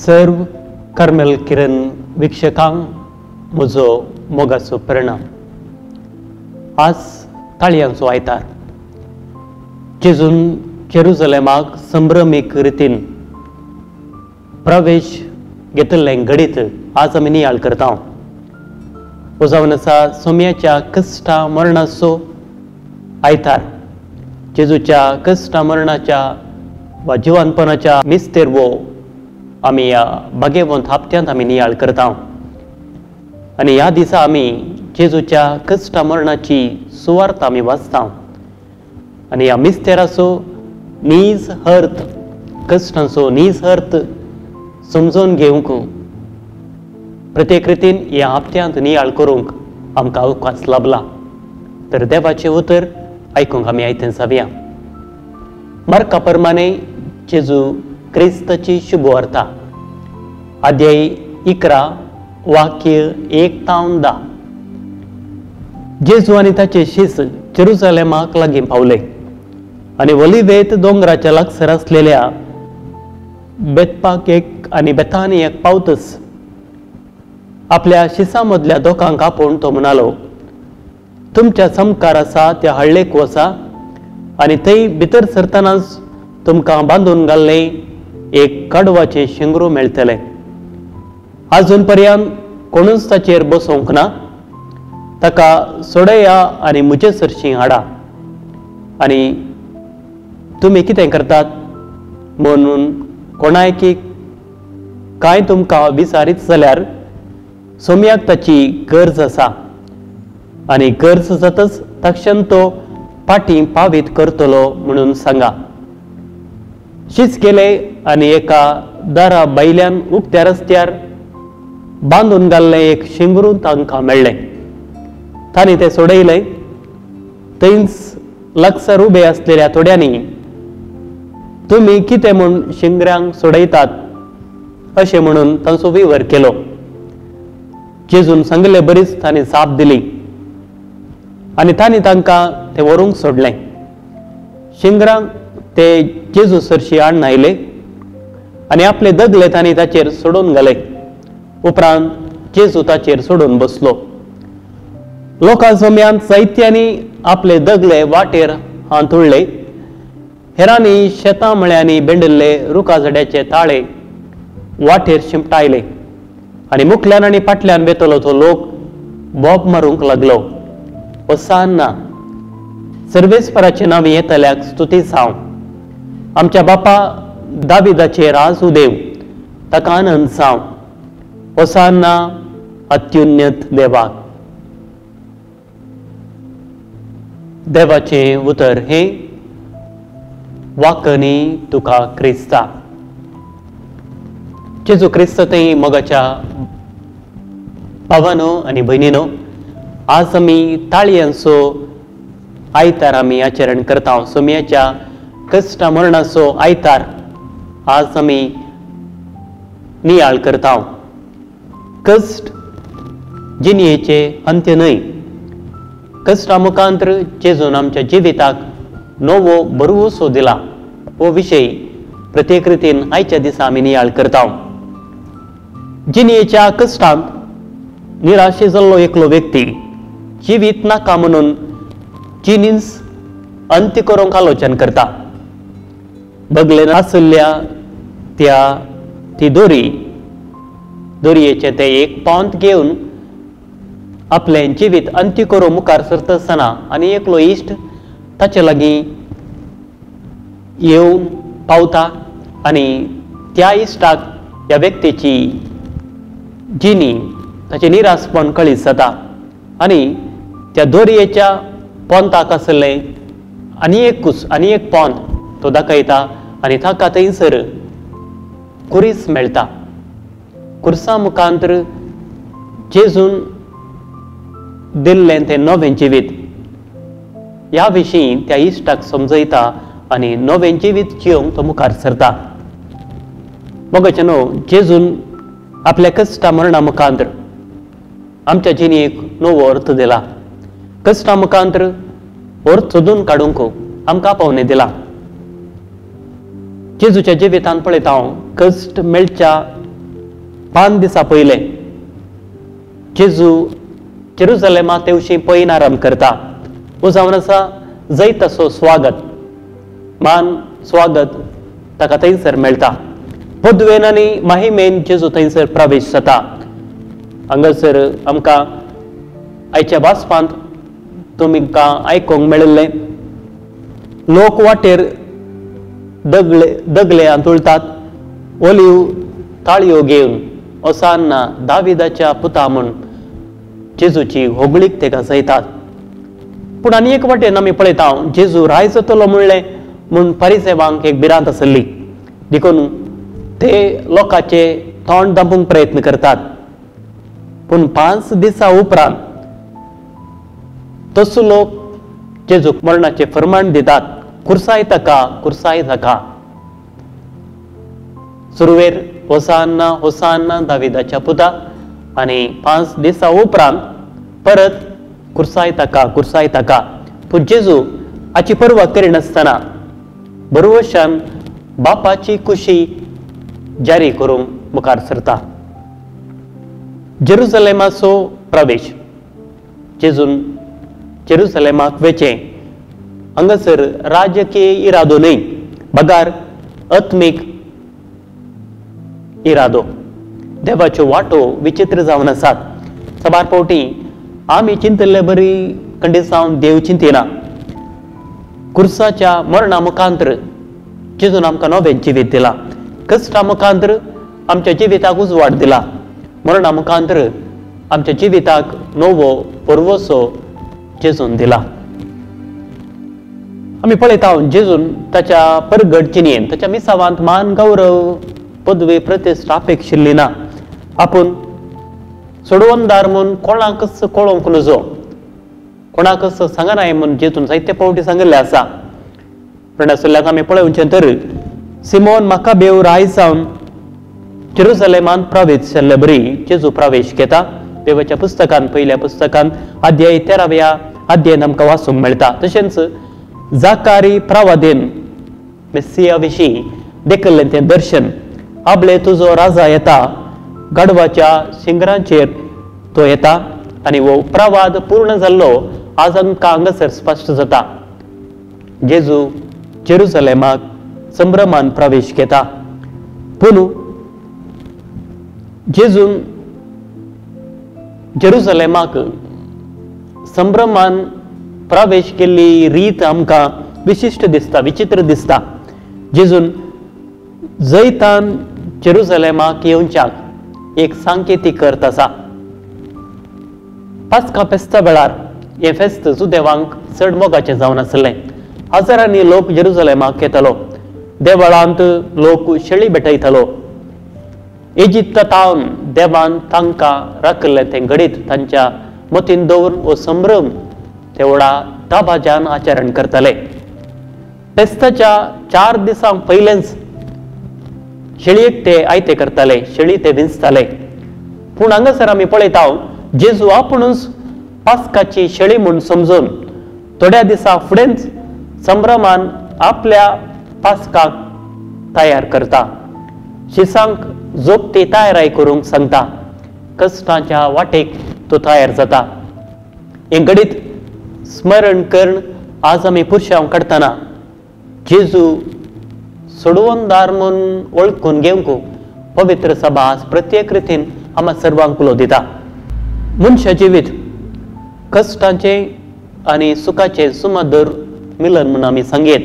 सर्व कार्मेल किरण वीक्षकांक म्हजो मोगाचो परिणाम. आज ताळयांचो आयतार. जेजून जेरुजलेमाक संभ्रमीक रितीन प्रवेश घेतिल्लें घडीत आज आमी नियाळ करता. हो जावन आसा सोम्याच्या कश्टा मरणाचो आयतार. जेजूच्या कश्टा मरणाच्या वा जिवानपणाच्या मिस्तेर वो आमी ह्या भागेवंत हप्त्यांत आमी नियाळ करता. आनी ह्या दिसा आमी जेजूच्या कश्टा मरणाची सुवार्थ आमी वाचता. आनी ह्या मिस्तेराचो नीज अर्थ, कश्टांचो नीज अर्थ समजून घेवंक प्रत्येक रितीन ह्या हप्त्यांत नियाळ करूंक आमकां अवकाश लाभला. तर देवाचें उतर आयकूंक आमी आयतें जावया. मार्का प्रमाणे जेजू क्रिस्ताची शुभवार्ता, अध्याय 11 वाक्य 1-10. जेजू आनी ताचे शिस जेरुजलेमाक लागीं पावले आनी ओलिवेत दोंगराच्या लागसर आसलेल्या बेतपाक एक आनी बेतानी एक पावतच आपल्या शिसां मदल्या दोकांक आपोवन तो म्हणालो, तुमच्या समकार आसा त्या हळ्ळेक वचा आनी थंय भितर सरतनाच तुमकां बांदून घाल्लें एक कडवाचें शिंगरू मेळटलें. आजून पर्यंत कोणूच ताचेर बसोवंक ना. ताका सोडया आनी म्हजे सरशीं हाडा. आनी तुमी कितें करतात म्हणून कोणायकी कांय तुमकां विचारीत जाल्यार सोम्याक ताची गरज आसा आनी गरज जातच तक्षण तो पाटी पावीत करतलो म्हणून सांगा. शीच गेले आनी एका दारा भायल्यान उक्त्या रस्त्यार बांदून घाल्लें एक शिंगरू तांकां मेळ्ळें. तांणी तें सोडयलें. थंयच लागसर उबे आसलेल्या थोड्यांनी तुमी कितें म्हूण शिंगऱ्यांक सोडयतात अशें म्हणून तांचो विवर केलो. जेजून सांगिल्ले बरीच तांणी जाप दिली आनी तांणी तांकां तें व्हरूंक सोडलें. शिंगरांक ते जेजू सरशी हाडून आयले आनी आपले दगले तांणी ताचेर सोडून घाले. उपरांत जेजू ताचेर सोडून बसलो. लोकां जम्यांत जायत्यांनी आपले दगले वाटेर हांतुळ्ळे. हेरांनी शेतां मळ्यांनी बेंडिल्ले रुखा झाड्याचे ताळे वाटेर शिंपटायले आनी मुखल्यान आनी फाटल्यान वेतलो तो लोक बोब मारूंक लागलो, होसान्ना, सर्वेस्पराचे नांव येतल्याक स्तुती जावं. आमच्या बापा दाविदाचे राजू देव, ताका आनंद जावं. होसान्ना अत्युन्नत देवाक. देवाचें उतर हें वाकनी तुका क्रिस्ता. जेजू क्रिस्त थंय मोगाच्या भावानो आनी भयणीनो, आज आमी ताळयांचो आयतार आमी आचरण करता. सोम्याच्या कश्टा मरणाचो आयतार आज आमी नियाळ करता. कश्ट जिणयेचे अंत्य न्हय. कश्टा मुखांतर जेजून आमच्या जिविताक नवो भरवंसो दिला. हो विशय प्रत्येक रितीन आयच्या दिसा आमी नियाळ करता. जिणयेच्या कश्टांत निराशे जाल्लो एकलो व्यक्ती जिवीत नाका म्हणून जिनीस अंत्य करूंक आलोचन करता. बगलेन आशिल्ल्या त्या ती दोरी दोरयेचें तें एक पोंत घेवन आपलें जिवीत अंत्य करूंक मुखार सरता आसतना आनी एकलो इश्ट ताचे लागीं येवन पावता आनी त्या इश्टाक ह्या व्यक्तीची जिणी ताचें निरासपण कळीत जाता आनी त्या दोरयेच्या पोंताक आशिल्लें आनी एक कूस आनी एक पोंत तो दाखयता आनी ताका थंयसर कुरीस मेळटा. कुर्सा मुखांतर जेजून दिल्लें तें नवें जिवीत ह्या विशीं त्या इश्टाक समजयता आनी नवें जिवीत जियोंक तो मुखार सरता. मोगाचे न्हू, जेजून आपल्या कश्टा मरणा मुखांतर आमच्या जिणेक नवो अर्थ दिला. कश्टा मुखांतर अर्थ सोदून काडूंक आमकां पावणे दिला. जेजूच्या जिवितांत पळयता हांव कश्ट मेळच्या 5 दिसां पयले जेजू जेरुजलेमा तेवशी पयन आरंभ करता. हो जावन आसा जैताचो स्वागत, मान स्वागत ताका थंयसर मेळटा. पदवेन आनी माहिमेन जेजू थंयसर प्रवेश जाता. हांगासर आमकां आयच्या वाचपांत तुमकां आयकूंक मेळिल्लें, लोक वाटेर दगले आंतुळटात, ओलीव ताळयो घेवन ओसान्ना दाविदाच्या पुता म्हूण जेजूची होगळीक ते गाजयतात. पूण आनी एक वाटेन आमी पळयता जेजू राय जातलो म्हणलें म्हूण परिसेवांक एक भिरांत आसली, देखून ते लोकांचे तोंड दांपूंक प्रयत्न करतात. पूण 5 दिसां उपरांत तसो लोक जेजूक मरणाचें फर्माण दितात, कुर्साय ताका, कुर्साय ताका. सुरवेर होसान्ना होसान्ना दाविदाच्या पुता, आनी 5 दिसां उपरांत परत कुर्साय ताका, कुर्साय ताका. पूण जेजू हाची पर्वा करिनासतना बरवशान बापाची खुशी जारी करूंक मुखार सरता. जेरुजलेमाचो प्रवेश, जेजून जेरुजलेमाक वेचें हांगासर राजकीय इरादो न्हय, बगार आत्मीक इरादो. देवाच्यो वाटो विचित्र जावन आसात. साबार फावटी आमी चिंतिल्ले बरी कंडिसांव देव चिंतिना. कुर्साच्या मरणा मुखांतर जेजून आमकां नवें जिवीत दिलां, कश्टा मुखांतर आमच्या जिविताक उजवाड दिला, मरणा मुखांतर आमच्या जिविताक नवो परवसो जेजून दिला. आमी पळयता जेजून ताच्या परगट जिणेन, ताच्या मिसावांत मान गौरव पदवी प्रतिश्ठा अपेक्षिल्ली ना. आपूण सोडवणदार म्हूण कोणाकच कळोवंक नजो, कोणाकच सांगनाय म्हूण जेजून जायते फावटी सांगिल्लें आसा. पूण आशिल्ल्याक आमी पळोवचें तर सिमोन मकाबेव राय जावन जेरुजलेमांत प्रवेश जाल्ले बरी जेजू प्रवेश घेता. देवाच्या पुस्तकान, पयल्या पुस्तकान अध्याय 13व्या अध्यायान आमकां वाचूंक मेळटा. तशेंच जाकारी प्रवादेन मेस्सिया विशीं देखिल्लें तें दर्शन, आपले तुजो राजा येता, गाडवाच्या शिंगरांचेर तो येता, आनी हो प्रवाद पूर्ण जाल्लो आज आमकां हांगासर स्पश्ट जाता. जेजू जेरुजलेमाक संभ्रमान प्रवेश घेता. पूण जेजून जेरुजलेमाक संभ्रमान प्रवेश केल्ली रीत आमकां विशिश्ट दिसता, विचित्र दिसता. जेजून जैतान जेरुजलेमाक येवच्याक एक सांकेतीक अर्थ आसा. पास्का फेस्ता वेळार हें फेस्त जुदेवांक चड मोगाचें जावन आसलें. हजारांनी लोक जेरुजलेमाक येतालो, देवळांत लोक शेळी भेटयतालो. इजिप्तांत देवान तांकां राखिल्लें तें घडीत तांच्या मतीन दवरून हो संभ्रम तेवडा दबाज्यान आचरण करताले. फेस्ताच्या 4 दिसां पयलेंच शेळयेक ते आयते करताले, शेळी ते विंचताले. पूण हांगासर आमी पळयता जेजू आपुणूच पास्काची शेळी म्हूण समजून थोड्या दिसां फुडेंच संभ्रमान आपल्या पास्काक तयार करता, शिसांक जोपती तयाराय करूंक सांगता, कश्टांच्या वाटेक तो तयार जाता. हें घडीत स्मरण करून आज आमी पुरशांव काडटना जेजू सोडवणदार म्हूण वळखून घेवंक पवित्र सभा आज प्रत्येक रितीन आमकां सर्वांक उलो दिता. मनशा जिवीत कश्टांचें आनी सुखाचें सुमधुर मिलन म्हूण आमी सांगयत.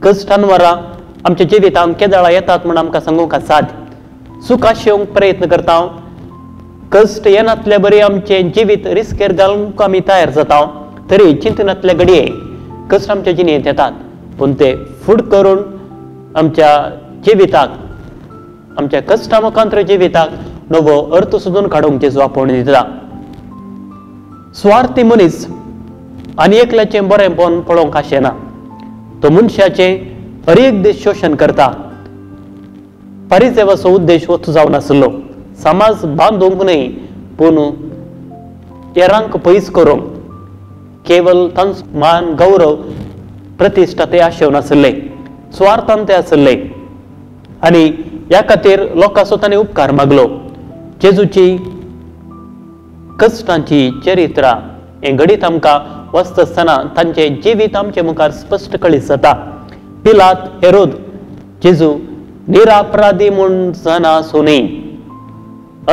कश्टांवरां आमच्या जिवितांत केदळां येतात म्हूण आमकां सांगूंक साध्य. सुख आशेवंक प्रयत्न करता, कश्ट येनातले बरी आमचें जिवीत रिस्केर घालूंक आमी तयार जाता, तरी चिंतनातले घडये कश्ट आमच्या जिणेंत येतात, पूण ते फूड करून आमच्या जिविताक, आमच्या कश्टा मुखांतर जिविताक नवो अर्थ सोदून काडूंक जेजू आपोवणी दिता. स्वार्थी मनीस आनी एकल्याचें बरेंपण पळोवंक आशेना, तो मनशाचें हर एक दीस शोशण करता. परिसेवाचो उद्देश होच जावन आसलो, समाज बांदूंक न्हय पूण हेरांक पयस करूंक, केवल तांचो मान गौरव प्रतिश्ठा ते आशेवन आसले, सुवार्थान ते आसले, आनी ह्या खातीर लोकांचो ताणें उपकार मागलो. जेजूची कश्टांची चरित्रा हें घडीत आमकां वाचता आसतना तांचें जिवीत आमचे मुखार स्पश्ट कळीत जाता. पिलात, हेरोद जेजू निरापराधी म्हूण जाणा आसूनय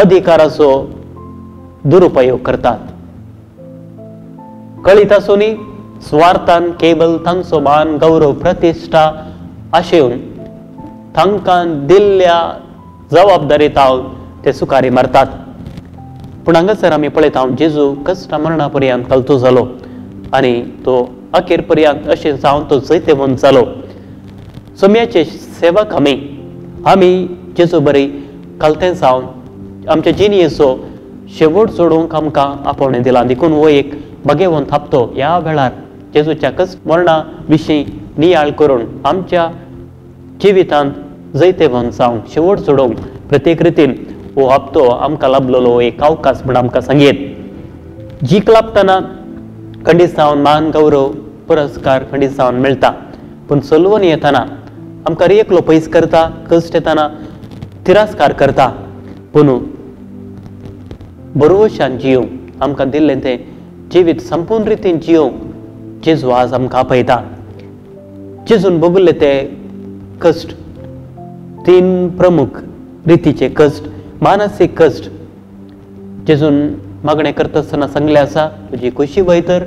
अधिकाराचो दुरुपयोग करतात. कळीत आसूनय स्वार्थान केवल तांचो मान, गौरव, प्रतिश्ठा आशेवन तांकां दिल्ल्या जबाबदारी तावन ते सुकारी मारतात. पूण हांगासर आमी पळयता जेजू कश्टा मरणा पर्यंत कलतो जालो आनी तो अखेर पर्यंत अशें जावन तो जैतेवंत जालो. सोम्याचे सेवक आमी आमी जेजू बरी कलतें जावन आमच्या जिणेचो शेवट जोडूंक आमकां आपोवणें दिलां. देखून हो एक भाग्यवंत हप्तो ह्या वेळार जेजूच्या कश्ट मरणा विशीं नियाळ करून आमच्या जिवितांत जैतेवंत जावंक शेवट जोडूंक प्रत्येक रितीन हो हप्तो आमकां लाभलेलो एक अवकाश म्हूण आमकां सांगयत. जीक लाभतना खंडीत जावन मान, गौरव, पुरस्कार खंडीत जावन मेळटा, पूण चलोवन येतना आमकां एकलो पयस करता, कश्ट येतना तिरस्कार करता. पूण बरोवशान जियोवंक आमकां दिल्लें तें जिवीत संपूर्ण रितीन जियोवंक जेजू आज आमकां आपयता. जेजून भोगले ते कश्ट तीन प्रमुख रितीचे कश्ट, मानसीक कश्ट. जेजून मागणें करता आसतना सांगलें आसा, तुजी खुशी वय तर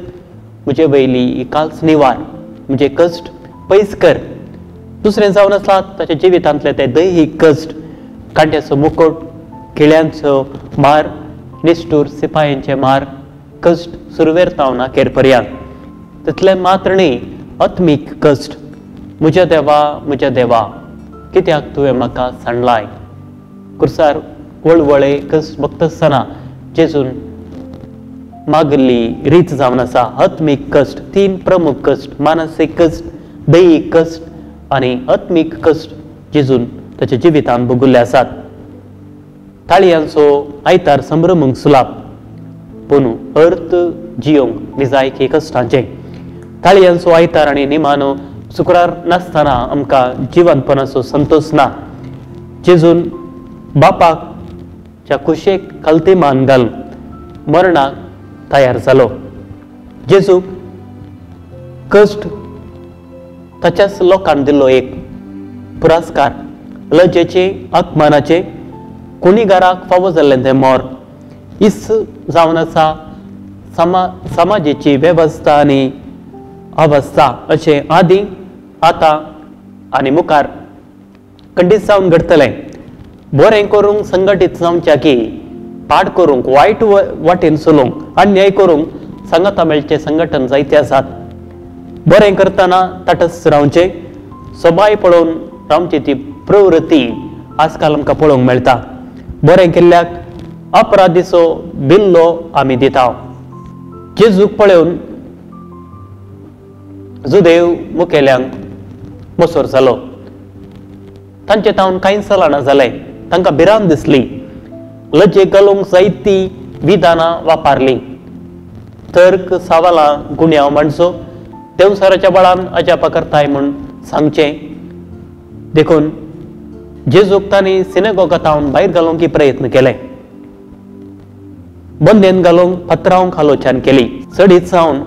म्हजे वयली ही काल्स निवार, म्हजे कश्ट पयस कर. दुसरें जावन आसला ताच्या जिवितांतले ते दैहीक कश्ट, कांट्याचो मुकोट, किळ्यांचो मार, निश्ठूर सिपायांचे मार, कश्ट सुरवेर तावन अखेर पर्यंत. तितलें मात्र न्ही, आत्मीक कश्ट, म्हज्या देवा म्हज्या देवा कित्याक तुवें म्हाका सांडलाय. कुर्सार वळवळे कश्ट भोगता आसतना जेजून मागिल्ली रीत जावन आसा आत्मीक कश्ट. तीन प्रमुख कश्ट, मानसीक कश्ट, दैहीक कश्ट आनी आत्मीक कश्ट जेजून ताच्या जिवितांत भोगिल्ले आसात. ताळयांचो आयतार संभ्रमूंक सुलाप, पूण अर्थ जियोंक निजायकी कश्टांचें. ताळयांचो आयतार आनी निमानो शुक्रार नासतना आमकां जिवनपणाचो संतोश ना. जेजून बापाक च्या कुशेक कलती मान घालून मरणाक तयार जालो. जेजूक कश्ट ताच्याच लोकान दिल्लो एक पुरस्कार, लजेचे, अपमानाचे, गुन्हेगाराक फावो जाल्लें तें मोर. इस जावन आसा समाजाची वेवस्था आनी अवस्था अशें आदीं, आतां आनी मुखार खंडीत जावन घडटलें. बरें करूंक संघटीत जावच्या की पाड करूंक, वायट वाटेन चलोवंक, अन्याय करूंक सांगाता मेळचें संघटन जायते आसात. बरें करतना तटस्थ रावचें, सबाय पळोवन रावची ती प्रवृत्ती आजकाल आमकां पळोवंक मेळटा. बरें केल्ल्याक अपराधीचो बिल्लो आमी दिता. जेजूक पळोवन जुदेव मुखेल्यांक मसोर जालो. तांचे तावन कांय चलना जालें, तांकां भिरांत दिसली. लजेक घालूंक जायती विधानां वापरलीं. तर्क, सवालां, गुन्यांव मांडचो, देंवचाराच्या बळान अजापां करताय म्हूण सांगचें. देखून जेजूक तांणी सिनेगॉगांत भायर घालूंक प्रयत्न केले, बंदेन घालूंक पत्रावंक आलोचन केली. चडीत जावन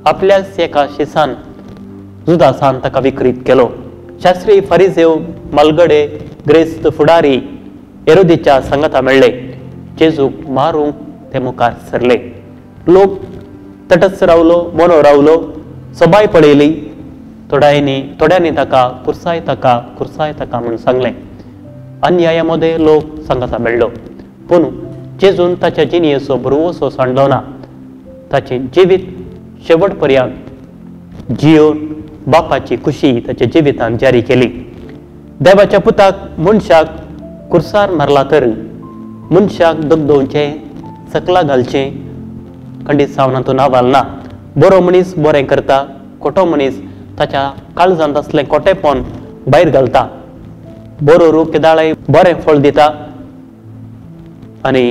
आपल्याच एका शिसान जुदासान ताका विकृत केलो. शास्त्री, फरिजेव, मालगडे, ग्रेस्त फुडारी हेरोदीच्या सांगाता मेळ्ळे. जेजूक मारूंक ते मुखार सरले. लोक तटस्थ रावलो, मोनो रावलो, सबाय पळयली. थोड्यांनी ताका कुर्साय ताका, कुर्साय ताका म्हूण सांगलें. अन्याया मदें लोक सांगाता मेळ्ळो, पूण जेजून ताच्या जिणेचो भरवंसो सांडलो ना. ताचें जिवीत शेवट पर्यंत जियोन बापाची खुशी ताच्या जिवितान जारी केली. देवाच्या पुताक मनशाक कुर्सार मारला तर मनशाक दगदोवचें, सकला घालचें खंडीत जावन तो नावाल ना. बरो मनीस बरें करता, खोटो मनीस ताच्या काळजांत आसलें खोटेपण भायर घालता. बरो रूख केदाळाय बरें फळ दिता आनी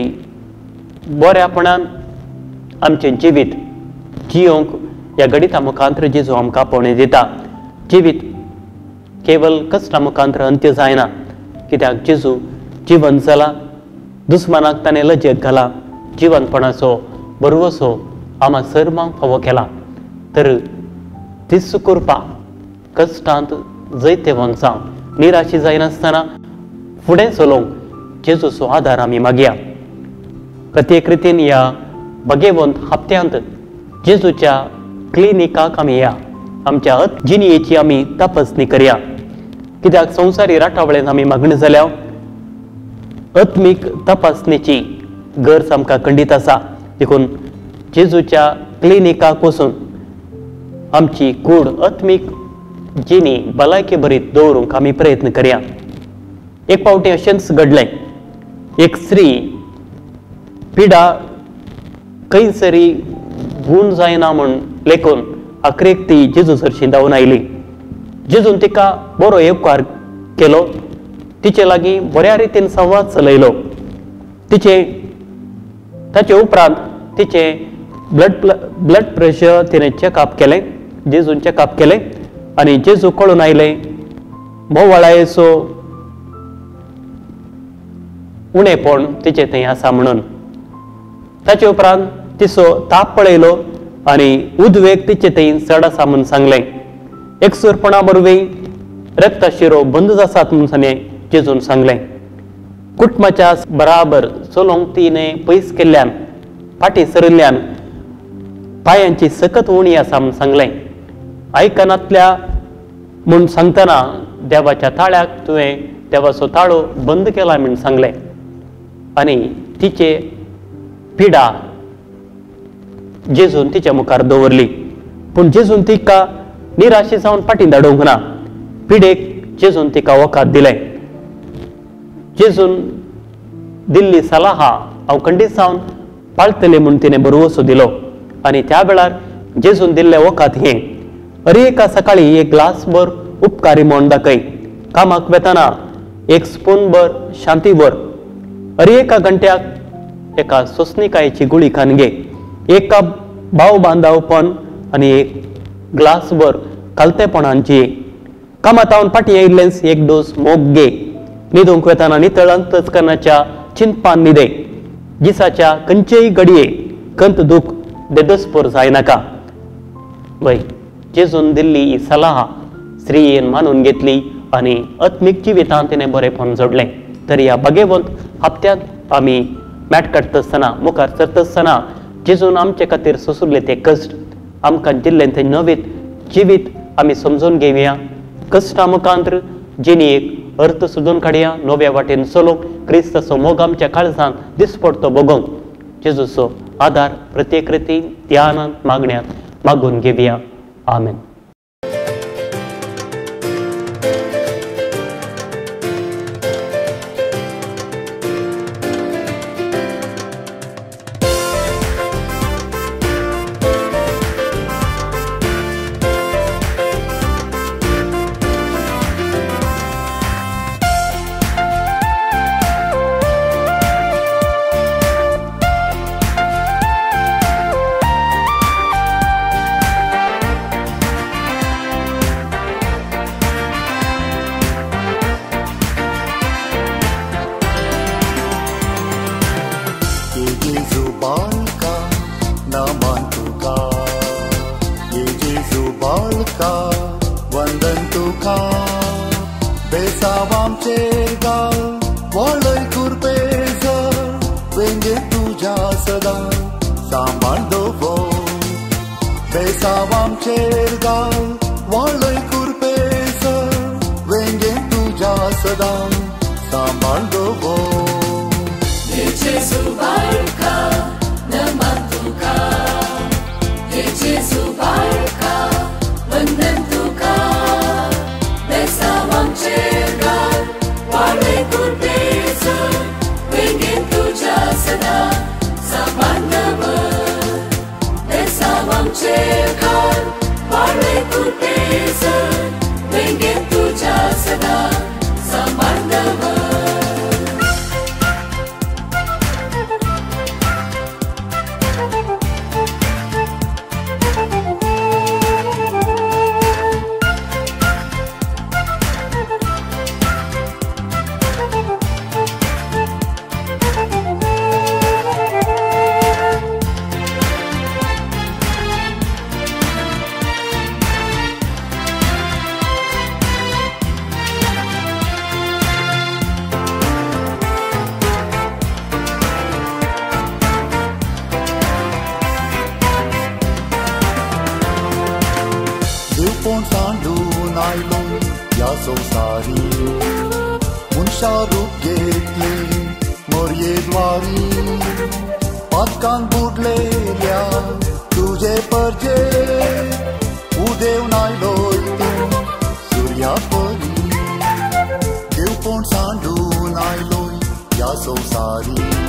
बऱ्यापणान आमचें जिवीत जियोंक ह्या गणिता मुखांत्र जेजू आमकां आपोवणें दिता. जिवीत केवल कश्टा मुखांत्र अंत्य जायना, कित्याक जेजू जिवन जाला, दुस्मानाक ताणें लजेक घाला, जिवनपणाचो बरवसो आमा सर्वांक फावो केला। तर तीच कृपा कश्टांत जैतेवंत जावं, निराशी जायनासतना फुडें चलोवंक जेजूचो आदार आमी मागया। प्रत्येक रितीन ह्या भगेवंत हप्त्यांत जेजूच्या क्लिनिकाक आमी या, आमच्या जिणयेची आमी तपासणी करया। कित्याक संवसारी राटावळेन आमी मागणी जाल्या आत्मीक तपासणेची गरज आमकां खंडीत आसा। देखून जेजूच्या क्लिनिकाक वचून आमची कूड आत्मीक जिणी भलायकी बरीत दवरूंक आमी प्रयत्न करया। एक फावटी अशेंच घडलें, एक स्त्री पिडा खंयसरी गूण जायना म्हूण लेखून अखरेक ती जेजू सरशी धांवून आयली। जेजून तिका बरो येवकार केलो, तिचे लागीं बऱ्या रितीन संवाद चलयलो। तिचे ताचे उपरांत तिचे ब्लड प्रेशर तिणें चॅकअप केलें, जेजून चॅकअप केलें आनी जेजू कळून आयलें मोवाळायेचो उणेपण तिचे थंय आसा म्हणून। ताचे उपरांत तिचो ताप पळयलो आनी उद्वेग तिचे थंय चड आसा म्हूण सांगलें। एकसूरपणा वरवीं रक्तशिरो बंद आसात म्हूण ताणें जेजून सांगलें। कुटुंबाच्या बराबर चलोवंक तिणें पयस केल्ल्यान फाटीं सरिल्ल्यान पांयांची सकत उणी आसा म्हूण सांगलें। आयकनातल्या म्हूण सांगतना देवाच्या ताळ्याक तुवें देवाचो ताळो बंद केला म्हूण सांगलें आनी तिचे पिडा जेजून तिच्या मुखार दवरली। पूण जेजून तिका निराशी जावन फाटीं धाडूंक ना, पिडेक जेजून तिका वखद दिलें। जेजून दिल्ली सलाहा हांव खंडीत जावन पाळटलें म्हूण तिणें बरवसो दिलो आनी त्या वेळार जेजून दिल्लें वखद हें, अरे एका सकाळी एक ग्लासभर उपकारी म्हूण दाखय, कामाक वेतना एक स्पूनभर शांती भर, अरे एका घंट्याक एका सोसणिकायेची गुळी खान घे, एक कप भाव बांदावपण आनी एक ग्लासभर खालतेपणान जिये, कामातावन फाटीं आयिल्लेंच एक डोस मोग घे, न्हिदूंक वेतना नितळ अंतस्करणाच्या चिंतपान न्हिदे, दिसाच्या खंयचेय घडये कंत दूख देदस्पोर जायनाका। वय जेजून दिल्ली ही सलाहा स्त्रियेन मानून घेतली आनी आत्मीक जिवितांत तिणें बरेपण जोडलें। तर ह्या भागेवंत हप्त्यांत आमी मॅट काडटा आसतना मुखार सरता आसतना जेजून आमचे खातीर सोंसुल्ले ते कश्ट आमकां दिल्लें तें नवीत जिवीत आमी समजून घेवया। कश्टां मुखांत जिणेक अर्थ सोदून काडया, नव्या वाटेन चलोवंक क्रिस्ताचो मोग आमच्या काळजांत दिसपडतो भोगोवंक जेजूचो आदार प्रत्येक रितीन ध्यानांत मागण्यांत मागून घेवया। आमेन। मनशा रूप घेतले मोरयेद्वारी पातकान बुडलेल्या तुजे परजे उदेवन आयलोय तूं सुर्या परी देवपण सांडून आयलोय ह्या संवसारी.